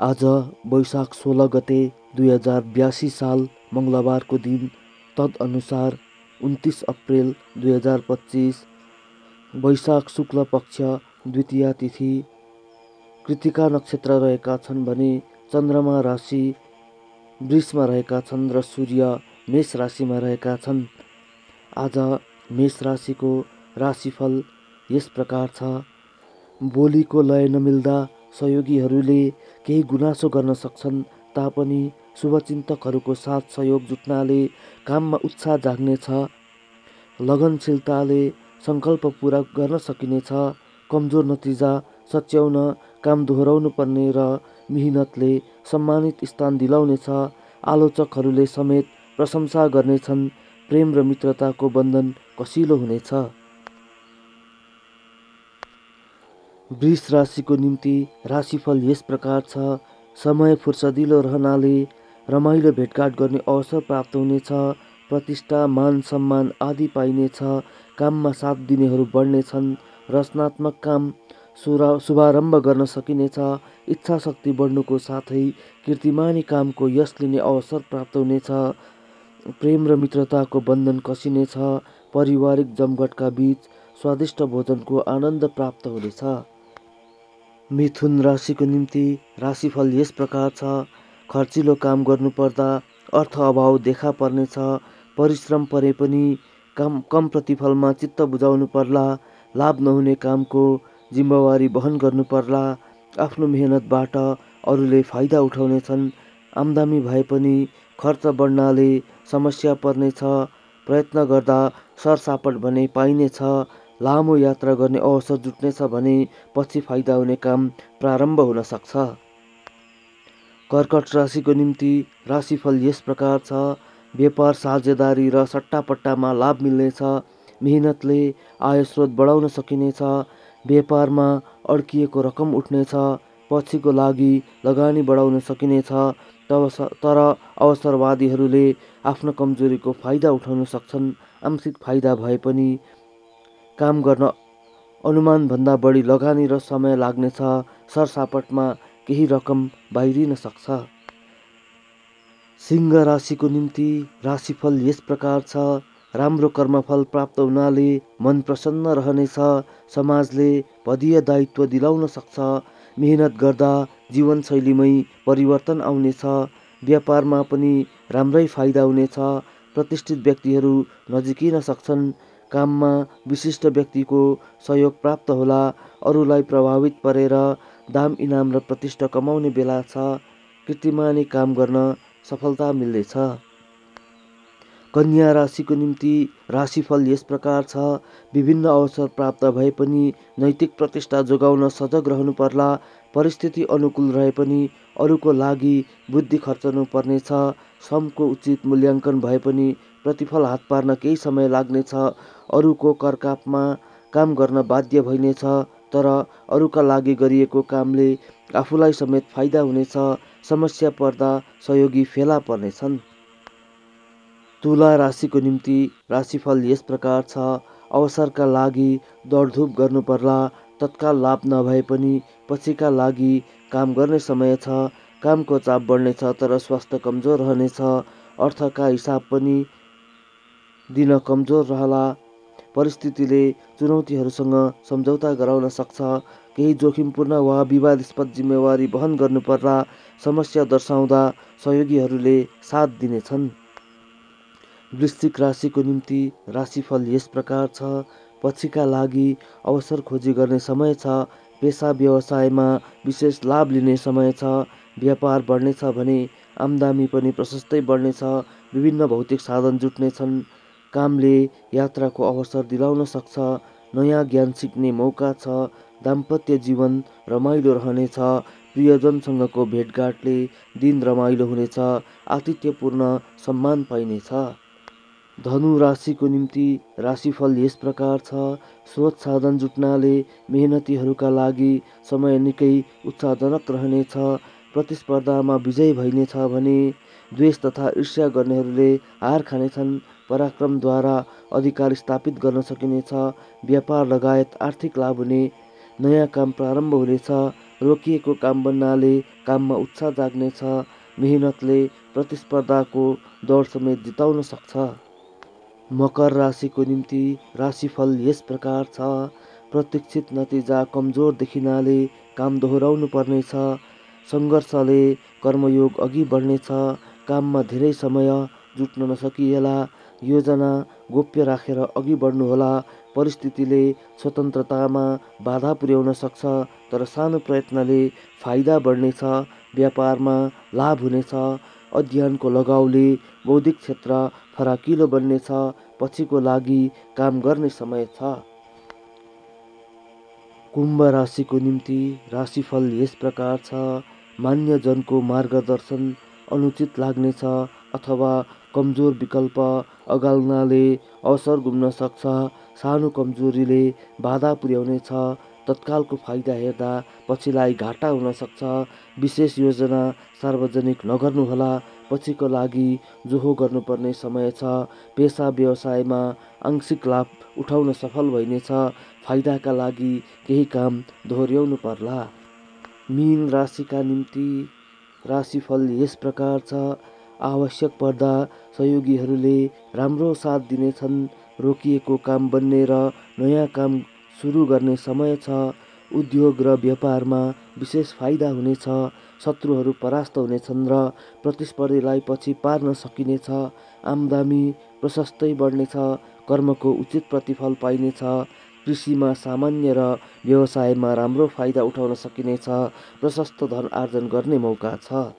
आज वैशाख 16 गते 2082 साल मङ्गलबारको दिन, तदअनुसार 29 अप्रेल 2025 वैशाख शुक्ल पक्ष द्वितीया तिथि। कृतिका नक्षत्र रहेका छन् भने चन्द्रमा राशि वृषमा रहेका छन् र सूर्य मेष राशिमा रहेका छन्। आज मेष राशिको राशिफल यस प्रकार छ। बोलीको लय नमिल्दा सहयोगीहरूले केही गुनासो गर्न सक्छन्, तापनि शुभचिन्तकहरूको साथ सहयोग जुट्नाले काममा उत्साह जाग्नेछ। लगनशीलताले सङ्कल्प पुरा गर्न सकिनेछ। कमजोर नतिजा सच्याउन काम दोहोऱ्याउनु पर्ने र मिहिनेतले सम्मानित स्थान दिलाउनेछ। आलोचकहरूले समेत प्रशंसा गर्नेछन्। प्रेम र मित्रताको बन्धन कसिलो हुनेछ। वृष राशिको निम्ति राशिफल यस प्रकार छ। समय फुर्सदिलो रहनाले रमाइलो भेटघाट गर्ने अवसर प्राप्त हुनेछ। प्रतिष्ठा, मान सम्मान आदि पाइनेछ। काममा साथ दिनेहरू बढ्नेछन्। रचनात्मक काम शुभारम्भ गर्न सकिनेछ। इच्छा शक्ति बढ्नुको साथै कीर्तिमानी कामको यश लिने अवसर प्राप्त हुनेछ। प्रेम र मित्रताको बन्धन कसिनेछ। पारिवारिक जमघटका बीच स्वादिष्ट भोजनको आनन्द प्राप्त हुनेछ। मिथुन राशिको निम्ति राशिफल यस प्रकार छ। खर्चिलो काम गर्नुपर्दा अर्थ अभाव देखा पर्नेछ। परिश्रम परे पनि कम प्रतिफलमा चित्त बुझाउनु पर्ला। लाभ नहुने कामको जिम्मेवारी वहन गर्नु पर्ला। आफ्नो मेहनतबाट अरूले फाइदा उठाउनेछन्। आम्दानी भए पनि खर्च बढ्नाले समस्या पर्नेछ। प्रयत्न गर्दा सरसापट भने पाइनेछ। लामो यात्रा गर्ने अवसर जुट्नेछ भने पछि फाइदा हुने काम प्रारम्भ हुन सक्छ। कर्कट राशिको निम्ति राशिफल यस प्रकार छ। व्यापार, साझेदारी र सट्टापट्टामा लाभ मिल्नेछ। मेहनतले आय स्रोत बढाउन सकिनेछ। व्यापारमा अड्किएको रकम उठ्नेछ। पछिको लागि लगानी बढाउन सकिनेछ। तर अवसरवादीहरूले आफ्नो कमजोरीको फाइदा उठाउन सक्छन्। आंशिक फाइदा भए पनि काम गर्न अनुमानभन्दा बढी लगानी र समय लाग्नेछ। सरसापटमा केही रकम बाहिरिन सक्छ। सिंह राशिको निम्ति राशिफल यस प्रकार छ। राम्रो कर्मफल प्राप्त हुनाले मन प्रसन्न रहनेछ। समाजले पदीय दायित्व दिलाउन सक्छ। मेहनत गर्दा जीवनशैलीमै परिवर्तन आउनेछ। व्यापारमा पनि राम्रै फाइदा हुनेछ। प्रतिष्ठित व्यक्तिहरू नजिकिन सक्छन्। काममा विशिष्ट व्यक्तिको सहयोग प्राप्त होला। अरूलाई प्रभावित परेर दाम इनाम र प्रतिष्ठा कमाउने बेला छ। कीर्तिमानी काम गर्न सफलता मिल्नेछ। कन्या राशिको निम्ति राशिफल यस प्रकार छ। विभिन्न अवसर प्राप्त भए पनि नैतिक प्रतिष्ठा जोगाउन सजग रहनु पर्ला। परिस्थिति अनुकूल रहे पनि अरूको लागि बुद्धि खर्चनु पर्नेछ। श्रमको उचित मूल्याङ्कन भए पनि प्रतिफल हात पार्न केही समय लाग्नेछ। अरूको करकापमा काम गर्न बाध्य भइनेछ। तर अरूका लागि गरिएको कामले आफूलाई समेत फाइदा हुनेछ। समस्या पर्दा सहयोगी फेला पर्नेछन्। तुला राशिको निम्ति राशिफल यस प्रकार छ। अवसरका लागि दौडधुप गर्नु पर्ला। तत्काल लाभ नभए पनि पछिका लागि काम गर्ने समय छ। कामको चाप बढ्नेछ तर स्वास्थ्य कमजोर रहनेछ। अर्थका हिसाब पनि दिन कमजोर रहला। परिस्थितिले चुनौतीहरूसँग सम्झौता गराउन सक्छ। केही जोखिमपूर्ण वा विवादास्पद जिम्मेवारी वहन गर्नु पर्ला। समस्या दर्शाउँदा सहयोगीहरूले साथ दिनेछन्। वृश्चिक राशिको निम्ति राशिफल यस प्रकार छ। पछिका लागि अवसर खोजी गर्ने समय छ। पेसा व्यवसायमा विशेष लाभ लिने समय छ। व्यापार बढ्नेछ भने आम्दानी पनि प्रशस्तै बढ्नेछ। विभिन्न भौतिक साधन जुट्नेछन्। कामले यात्राको अवसर दिलाउन सक्छ। नयाँ ज्ञान सिक्ने मौका छ। दाम्पत्य जीवन रमाइलो रहनेछ। प्रियजनसँगको भेटघाटले दिन रमाइलो हुनेछ। आतिथ्यपूर्ण सम्मान पाइनेछ। धनु राशिको निम्ति राशिफल यस प्रकार छ। स्रोत साधन जुट्नाले मेहनतीहरूका लागि समय निकै उत्साहजनक रहनेछ। प्रतिस्पर्धामा विजय भइनेछ भने द्वेष तथा ईर्ष्या गर्नेहरूले हार खानेछन्। पराक्रमद्वारा अधिकार स्थापित गर्न सकिनेछ। व्यापार लगायत आर्थिक लाभ हुने। नयाँ काम प्रारम्भ हुनेछ। रोकिएको काम बन्नाले काममा उत्साह जाग्नेछ। मेहनतले प्रतिस्पर्धाको दौड समेत जिताउन सक्छ। मकर राशिको निम्ति राशिफल यस प्रकार छ। प्रतीक्षित नतिजा कमजोर देखिनाले काम दोहोऱ्याउनु पर्नेछ। सङ्घर्षले कर्मयोग अघि बढ्नेछ। काममा धेरै समय जुट्न नसकिएला। योजना गोप्य राखेर अघि बढ्नुहोला। परिस्थितिले स्वतन्त्रतामा बाधा पुर्याउन सक्छ, तर सानो प्रयत्नले फाइदा बढ्नेछ। व्यापारमा लाभ हुनेछ। अध्ययनको लगाउले बौद्धिक क्षेत्र फराकिलो बन्नेछ। पछिको लागि काम गर्ने समय छ। कुम्भ राशिको निम्ति राशिफल यस प्रकार छ। मान्यजनको मार्गदर्शन अनुचित लाग्नेछ अथवा कमजोर विकल्प अगाल्नाले अवसर गुम्न सक्छ। सानो कमजोरीले बाधा पुर्याउनेछ। तत्कालको फाइदा हेर्दा पछिलाई घाटा हुन सक्छ। विशेष योजना सार्वजनिक नगर्नुहोला। पछिको लागि जोहो गर्नुपर्ने समय छ। पेसा व्यवसायमा आंशिक लाभ उठाउन सफल भइनेछ। फाइदाका लागि केही काम दोहोऱ्याउनु पर्ला। मीन राशिका निम्ति राशिफल यस प्रकार छ। आवश्यक पर्दा सहयोगीहरूले राम्रो साथ दिनेछन्। रोकिएको काम बन्ने र नयाँ काम सुरु गर्ने समय छ। उद्योग र व्यापारमा विशेष फाइदा हुनेछ। शत्रुहरू परास्त हुनेछन् र प्रतिस्पर्धीलाई पछि पार्न सकिनेछ। आम्दानी प्रशस्तै बढ्नेछ। कर्मको उचित प्रतिफल पाइनेछ। कृषिमा सामान्य र व्यवसायमा राम्रो फाइदा उठाउन सकिनेछ। प्रशस्त धन आर्जन गर्ने मौका छ।